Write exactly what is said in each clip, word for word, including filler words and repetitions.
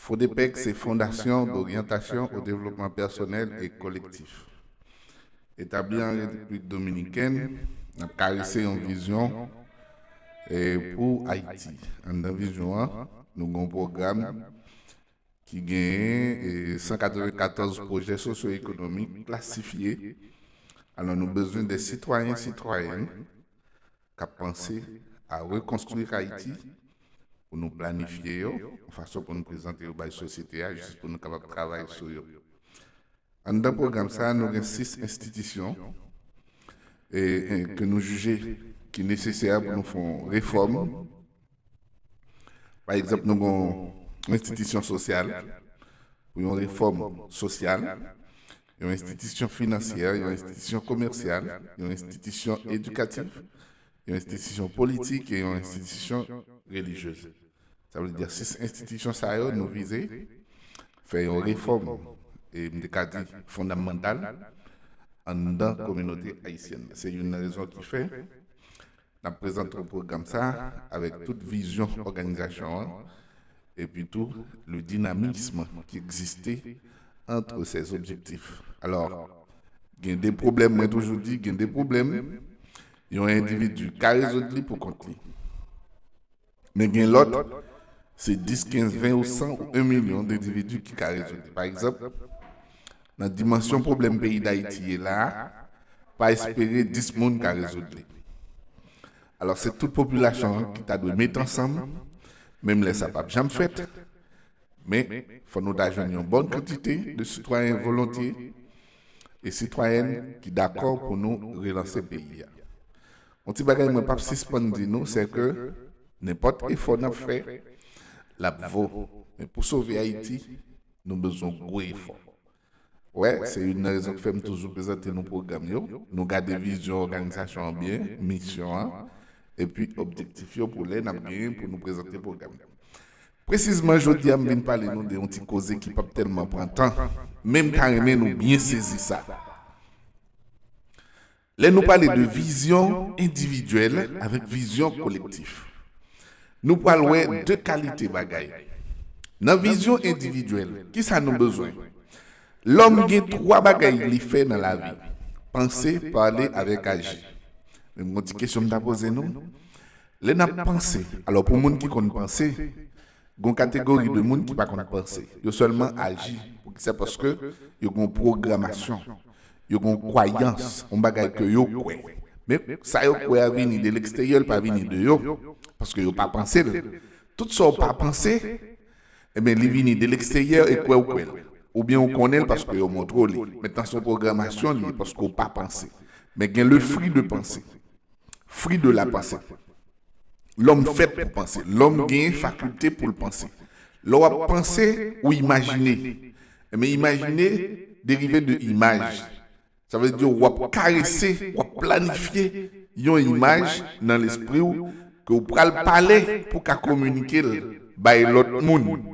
FODEPEC se Fondation d'Orientation au Développement Personnel et Collectif. Etabli an Repiblik Dominikèn, n ap karese yon vizyon eh, pou Ayiti. Anndan vizyon an, nou gen yon pwogram ki genyen eh, san katrevenkatòz pwojè sosyo-ekonomik klasifye. Alò, nou bezwen de sitwayen, sitwayèn k ap panse a rekonstwi Ayiti pou nou planifye yo, yon fason pou nou prezante yo bay sosyete a, jis pou nou kapab travay sou yo. Anndan pwogram sa a, nou gen sis enstitisyon eh, eh, ke nou jije ki nesesè pou nou fè yon refòm. Pa egzanp, nou gen yon enstitisyon sosyal pou yon refòm sosyal, yon enstitisyon finansyè, yon enstitisyon komèsyal, yon enstitisyon edikatif, yon enstitisyon politik e yon enstitisyon relijyez. Sa vle di sis enstitisyon sa yo nou vize fè yon refòm, e m te ka di fondamantal, anndan kominote ayisyèn. Se youn nan rezon ki fè n ap prezante yon pwogram sa avèk tout vizyon òganizasyon an, epi tou le dynamisme ki egziste entre ces objectifs. Alò, gen de pwoblèm, mwen toujou di, gen de pwoblèm, yon endividi ka rezoud li pou kont li. Men gen lòt, se dis, kenz, ven ou san ou en milyon endividi ki ka rezoud li. Pa egzanp, nan dimansyon pwoblèm peyi Dayiti ye la a, pa espere dis moun ka rezoud li. Alò, se tout popilasyon an ki ta dwe met ansanm, menm lè sa p ap janm fèt, men fò nou ta jwenn yon bòn kantite de sitwayen volontye e sitwayèn ki dakò pou nou relanse peyi a. Yon ti bagay mwen p ap sispann di nou, se ke nenpòt efò n ap fè, l ap vo. Men pou sove Ayiti, nou bezwen gwo efò. Wè, se youn nan rezon k fè m toujou prezante nou pwogram yo. Nou gade vizyon òganizasyon an byen, misyon an, epi objektif yo pou lè n ap genyen pou nou prezante pwogram yo. Presizman, jodi a, m vin pale nou de yon ti koze ki p ap tèlman pran tan, men m ta renmen nou byen sezi sa. Lè nou pale de vizyon endividyèl avèk vizyon kolektif, nou pral wè de kalite bagay. Nan vizyon endividyèl, kisa nou bezwen? Lòm gen twa bagay li fè nan lavi: panse, pale avèk aji. Men yon ti kesyon m ta poze nou. Lè n ap panse, alò pou moun ki konn panse, gen yon kategori de moun ki pa konn panse. Yo sèlman aji. Poukisa? Paske yo gen yon pwogramasyon. Yo gen yon kwayans, yon bagay ke yo kwè. Men sa yo kwè a vini de leksteryè, l pa vini de yo. Paske yo pa panse l. Tout sa w pa panse, ebyen, li vini de leksteryè e kwè w kwè l. Oubyen ou konnen l paske yo montre w li. Mentnan, se yon pwogramasyon li ye, paske w pa panse. Men gen le fri de panse. Fri de la panse. Lòm fèt pou panse. Lòm gen fakilte pou l panse. Lè w ap panse, ou imajine. Men imajine derive de imaj. Sa vle di w ap karese, w ap planifye yon imaj nan lespri w ke w pral pale pou w ka kominike l bay lòt moun.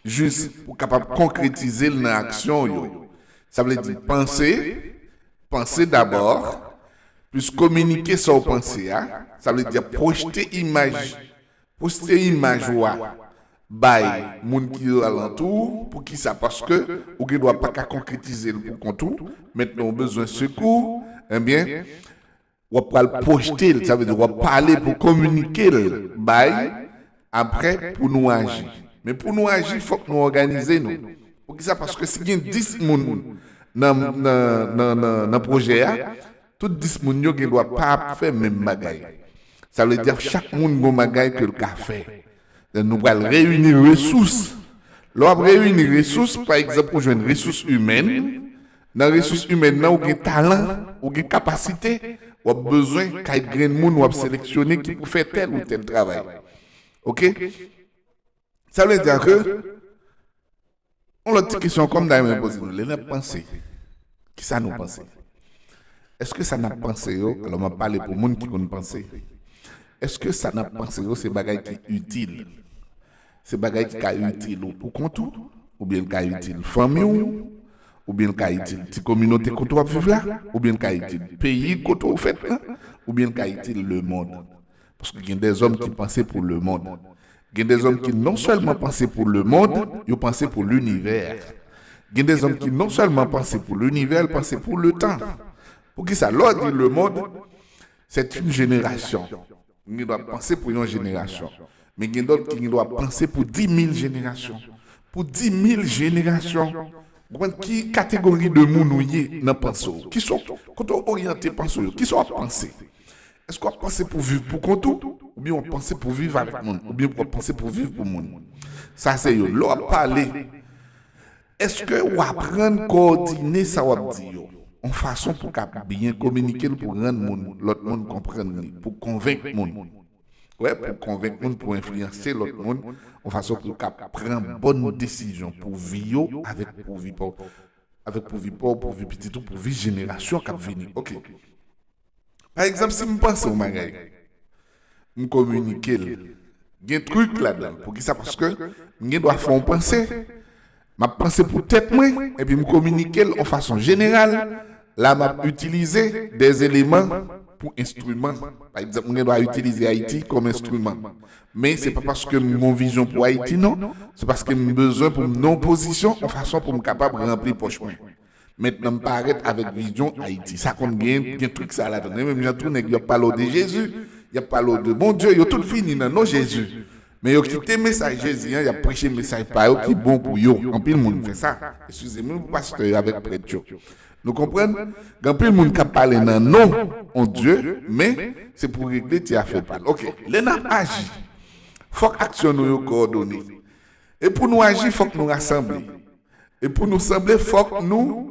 Jis pou w kapab konkretize l nan aksyon w yo. Sa vle di panse, panse dabò, plis kominike sa w panse a, sa vle di pwojte imaj, pwojte imaj ou a bay moun ki alantou w. Poukisa? Paske ou gen dwa pa ka konkretize l pou kont ou. Mentnan ou bezwen sekou, ebyen, w ap pral pwojte l, sa vle di w ap pale pou kominike l bay, apre pou nou aji. Men pou nou aji, fòk nou òganize nou. Poukisa? Paske si gen dis moun nan, nan, nan, nan, nan pwojè a, tout dis moun yo gen dwa pa ap fè menm bagay. Sa vle di chak moun gen yon bagay ke l ka fè. Donk, nou pral reyini resous. Lè w ap reyini resous, pa egzanp, ou jwenn resous imèn. Nan resous imèn nan, ou gen talan, ou gen kapasite, w ap bezwen kay grenn moun w ap seleksyone ki pou fè tèl ou tèl travay. Oke? Sa vle di ke, yon lòt ti kesyon ankò m ta renmen poze nou, lè n ap panse, kisa nou panse? Èske sa n ap panse yo, alò m ap pale pou moun ki konn panse, èske sa n ap panse yo se bagay ki itil? Se bagay ki ka itil ou pou kont ou, oubyen l ka itil fanmi w, oubyen l ka itil ti kominote kote w ap viv la, oubyen l ka itil peyi kote w fèt la, oubyen l ka itil lemonn. Paske gen dèzòm ki panse pou lemonn. Gen de zòm ki non sèlman panse pou lemonn, yo panse pou linivè. Gen de zòm ki non sèlman panse pou linivè, yo panse pou letan. Poukisa? Lè w di lemonn, se yon jenerasyon. Ou gen dwa panse pou yon jenerasyon. Men gen dòt ki gen dwa panse pou dis mil jenerasyon. Pou dis mil jenerasyon. Ou konprann ki kategori de moun ou ye nan panse w? Kisa w, kote w oryante panse w yo? Kisa w ap panse? Èske w ap panse pou viv pou kont ou? Oubyen w ap panse pou viv avèk moun? Oubyen w ap panse pou viv pou moun? Sa se youn. Lè w ap pale, èske w aprann kowòdine sa w ap di yo? Yon fason pou w kab byen kominike l pou rann moun, lòt moun konprann li, pou konvenk moun. Wè, pou konvenk moun, pou enfliyanse lòt moun, yon fason pou w kab pran bòn desizyon pou vi yo avèk pou vi pa w, avèk pou vi pa w, pou vi pitit ou, pou vi jenerasyon k ap vini. Oke. Pa egzanp, si m panse yon bagay, m kominike l. Gen trik ladan l. Poukisa? Paske m gen dwa fè yon panse, m ap panse pou tèt mwen, epi m kominike l yon fason jeneral. La, m ap itilize de eleman pou enstriman. Pa egzanp, m gen dwa itilize Ayiti kòm enstriman. Men se pa paske m gen yon vizyon pou Ayiti, non. Se paske m bezwen pou m nan yon pozisyon, yon fason pou m kapab ranpli pòch mwen. Mentnan m parèt avèk vizyon Ayiti. Sa konn gen, gen trik sa ladan l. Menm jan tou nèg yo ap pale w de Jezi, y ap pale w de Bondye, yo tout fini nan non Jezi. Men yo kite mesaj Jezi an, y ap preche mesaj pa yo ki bon pou yo. Anpil moun fè sa. Eskize m wi pou pastè yo avèk prèt yo. Nou konprann? Gen anpil moun k ap pale nan non on Dye, men se pou regle ti afè pa l. Oke, lè n ap aji, fòk aksyon nou yo kowòdone. E pou nou aji, fòk nou rasanble. E pou nou sanble, fòk nou,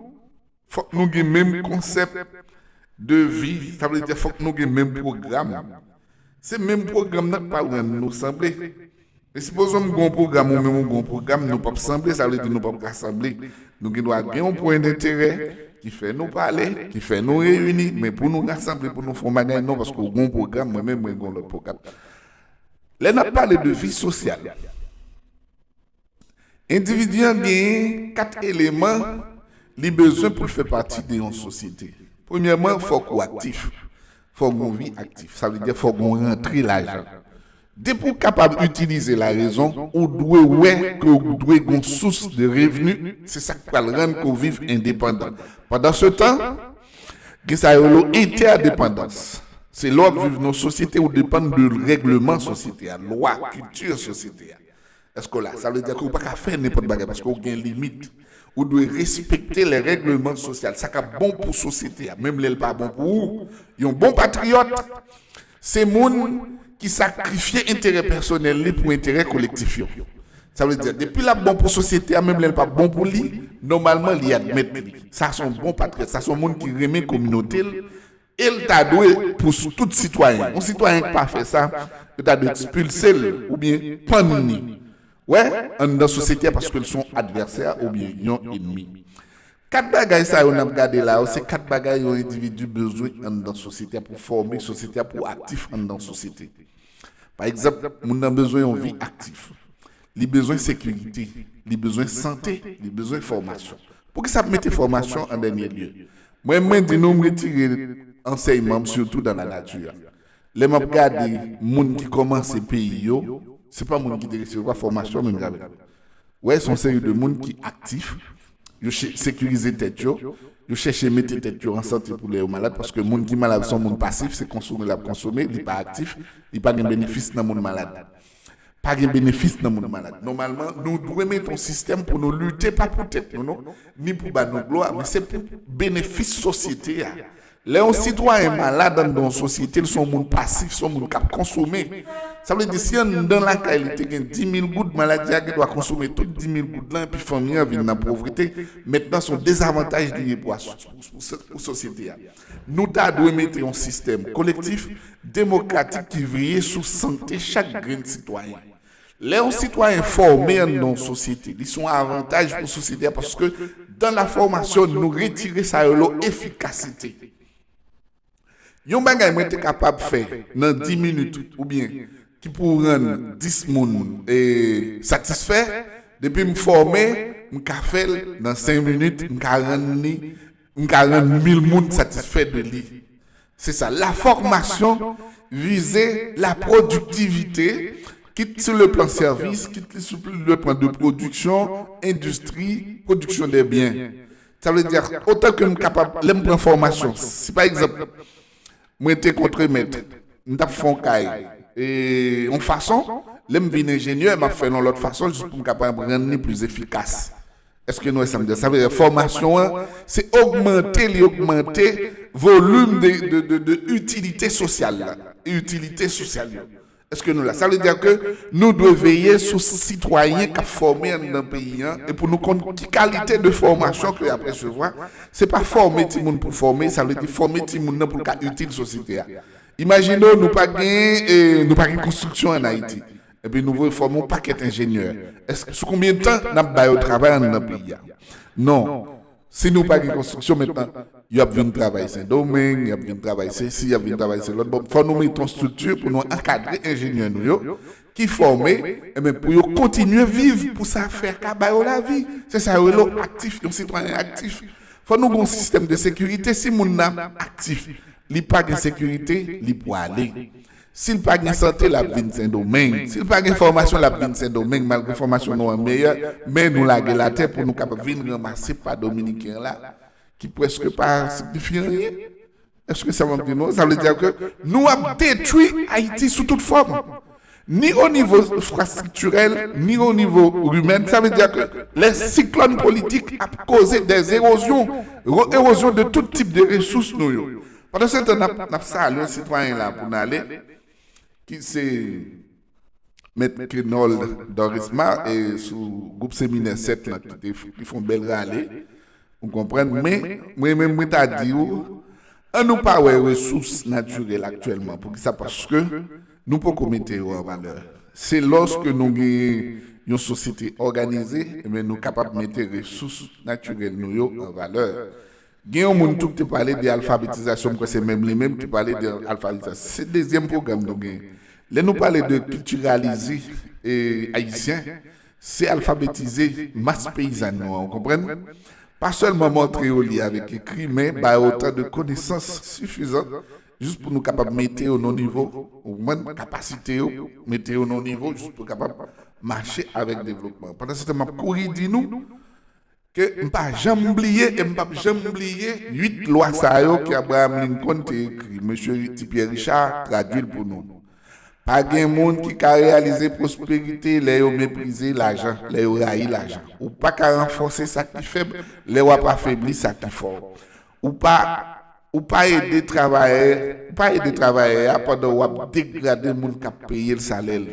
fòk nou gen menm konsèp de vi. Sa vle di fòk nou gen menm pwogram. Se menm pwogram nan k pral rann nou sanble. E sipoze m gen yon pwogram, ou menm ou gen yon pwogram, nou p ap sanble, sa vle di nou p ap rasanble. Nou gen dwa gen yon pwen denterè ki fè nou pale, ki fè nou reyini, men pou nou rasanble, pou nou fè yon bagay, non, paske ou gen yon pwogram, mwen menm, mwen gen yon lòt pwogram. Lè n ap pale de vi sosyal, endividi an genyen kat eleman li bezwen pou l fè pati de yon sosyete. Premyèman, fòk ou aktif. Fòk ou gen yon vi aktif. Sa vle di fòk ou gen yon rantre lajan. Depi w kapab itilize larezon, ou dwe wè ke w dwe gen yon sous de revni, se sa k pral rann ke w viv endepandan. Pandansetan, gen sa yo rele entèdepandans. Se lè w ap viv nan yon sosyete, ou depann de règleman sosyete a, lwa, kilti sosyete a. Èske w la? Sa vle di ke ou pa ka fè nenpòt bagay paske ou gen limit. Ou dwe respekte lè règleman sosyal. Sa k ap bon pou sosyete a, menm lè l pa bon pou ou. Yon bon patriyòt, se moun ki sakrifye enterè pèsonèl li pou enterè kolektif yo. Sa vle di, depi l ap bon pou sosyete a, menm lè l p ap bon pou li, nòmalman, li admèt li. Sa se yon bon patriyòt, sa se yon moun ki renmen kominote l, e l ta dwe pou s-, tout sitwayen. Yon sitwayen ki pa fè sa, yo ta dwe ekspilse l oubyen pann li. Wè, anndan sosyete a paske l se yon advèsè oubyen yon ènmi. Kat bagay sa yo n ap gade la yo, se kat bagay yon endividi bezwen anndan sosyete a pou fòme sosyete a, pou aktif anndan sosyete. Pa egzanp, moun nan bezwen yon vi aktif. Li bezwen sekirite, li bezwen sante, li bezwen fòmasyon. Poukisa ap mete fòmasyon an dènye lye? Mwen, mwen di nou, m retire ansèyman m sitou dan la nati a. Lè m ap gade moun ki kòmanse peyi yo, se pa moun ki te resevwa fòmasyon menm jan avèk nou. Wè, se yon seri de moun ki aktif, yo che-, sekirize tèt yo, yo chèche mete tèt yo an sante pou lè yo malad, paske moun ki malad se yon moun pasif, se konsome l ap konsome, li pa aktif, li pa gen benefis nan moun malad. Pa gen benefis nan moun malad. Nòmalman, nou dwe mete yon sistèm pou nou lite, pa pou tèt nou, non, ni pou ba nou glwa, men se pou benefis sosyete a. Lè yon sitwayen malad anndan yon sosyete, l se yon moun pasif, se yon moun k ap konsome. Sa vle di, si anndan lakay li te gen dis mil goud, maladi a gen dwa konsome tout dis mil goud lan, epi fanmi an vin nan povrete. Mentnan, se yon dezavantaj li ye pou, pou, pou, pou sosyete a. Nou ta dwe mete yon sistèm kolektif, demokratik ki veye sou sante chak grenn sitwayen. Lè yon sitwayen fòme anndan yon sosyete, li se yon avantaj pou sosyete a, paske dan la fòmasyon, nou retire sa yo rele efikasite. Yon bagay mwen te kapab fè nan dis minit oubyen ki pou rann dis moun, e, satisfè, depi m fòme, m ka fè l nan senk minit, m ka rann li, m ka rann mil moun satisfè de li. Se sa, la fòmasyon vize la pwodiktivite, Kit sou le plan sèvis, kit li sou le plan de pwodiksyon, endistri, pwodiksyon de byen. Sa vle di, otan ke m kapab, lè m pran fòmasyon, si pa egzanp, mwen te kontremèt, m t ap fè yon kay, e, yon fason, lè m vin enjenyè, m ap fè l yon lòt fason, jis pou m kapab rann li plis efikas. Èske nou wè sa m di a? Sa vle di, fòmasyon an, se ogmante, li ogmante volim de, de, de, de itilite sosyal la, itilite sosyal yo. Èske nou la? Sa vle di ke nou dwe veye sou sitwayen k ap fòme anndan peyi an, e pou nou konn ki kalite de fòmasyon ke y ap resevwa. Se pa fòme timoun pou fòme, sa vle di fòme timoun nan pou l ka itil sosyete a. Imajine w, nou pa gen, e, nou pa gen konstriksyon ann Ayiti. Epi nou voye fòme yon pakèt enjenyè. Èske, sou konbyen tan n ap ba yo travay anndan peyi a? Non. Si nou pa gen konstriksyon mentnan, y ap vin travay Sendomeng, y ap vin travay sesi, y ap vin travay se lòt. Bon, fò nou mete yon estrikti pou nou ankadre enjenyè nou yo, ki fòme, enben, pou yo kontinye viv, pou sa fè ka ba yo lavi. Se sa yo rele w aktif, yon sitwayen aktif. Fò nou gen yon sistèm de sekirite, si moun nan aktif, li pa gen sekirite, li pwale. Si l pa gen sante, l ap vin Sendomeng. Si l pa gen fòmasyon, l ap vin Sendomeng, malgre fòmasyon nou an meyè, men nou lage l atè pou nou kapab vin ranmase pa dominiken an la, ki prèske pa siyifi anyen. Èske sa m ap di nou? Sa vle di ke nou ap detwi Ayiti sou tout fòm. Ni o nivo enfrastriktirèl, ni o nivo imèn. Sa vle di ke lè siklòn politik ap koze dè ewozyon, ewozyon de tout tip de resous nou yo. Pandan se tan, n ap, n ap salye yon sitwayen la pou n ale, ki se Mèt Kenold Dorisma, e sou gwoup Seminè sèt lan, ki te, ki fè yon bèl rale, ou konprann, men mwen menm, mwen ta di w, ann nou pa wè resous natirèl aktyèlman. Poukisa? Paske nou poko mete yo an valè. Se lòske nou gen yon sosyete òganize, ebyen, nou kapab mete resous natirèl nou yo an valè. Gen yon moun tou ki te pale de alfabetizasyon, m kwè se menm li menm ki pale de alfabetizasyon. Se dezyèm pwogram nou gen. Lè nou pale de kiltiralize, e, ayisyen, se alfabetize mas peyizàn nou an, ou konprann? Pa sèlman montre yo li avèk ekri, men ba yo otan de konesans sifizan jis pou nou kapab mete yo nan nivo, ou konprann, kapasite yo, mete yo nan nivo jis pou kapab mache avèk devlopman. Pandan se tan, m ap kouri di nou, ke m pa janm bliye e m p ap janm bliye uit lwa sa yo ke Abraham Lincoln te ekri. Mesye Ti Pierre Richard tradui l pou nou. Pa gen moun ki ka reyalize pwosperite lè yo meprize lajan, lè yo rayi lajan. Ou pa ka ranfòse sa ki fèb lè w ap afebli sa ki fò. Ou pa, ou pa ede travayè, ou pa ede travayè a pandan w ap degrade moun k ap peye l salè l.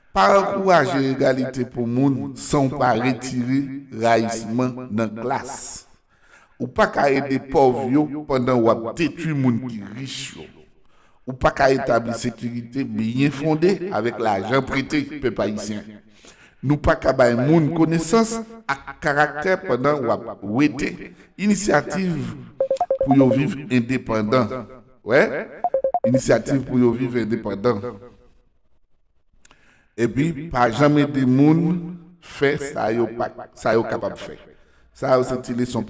Pa ankouraje egalite pou moun san w pa retire rayisman nan klas. Ou pa ka ede pòv yo pandan w ap detwi moun ki rich yo. Ou pa ka etabli sekirite byen fonde avèk lajan prete pèp ayisyen. Nou pa ka bay moun konesans ak karaktè pandan w ap wete inisyativ pou yo viv endepandan. Wè, inisyativ pou yo viv endepandan. Epi, pa janm ede moun fè sa yo pa, sa yo kapab fè. Sa yo se ti leson pou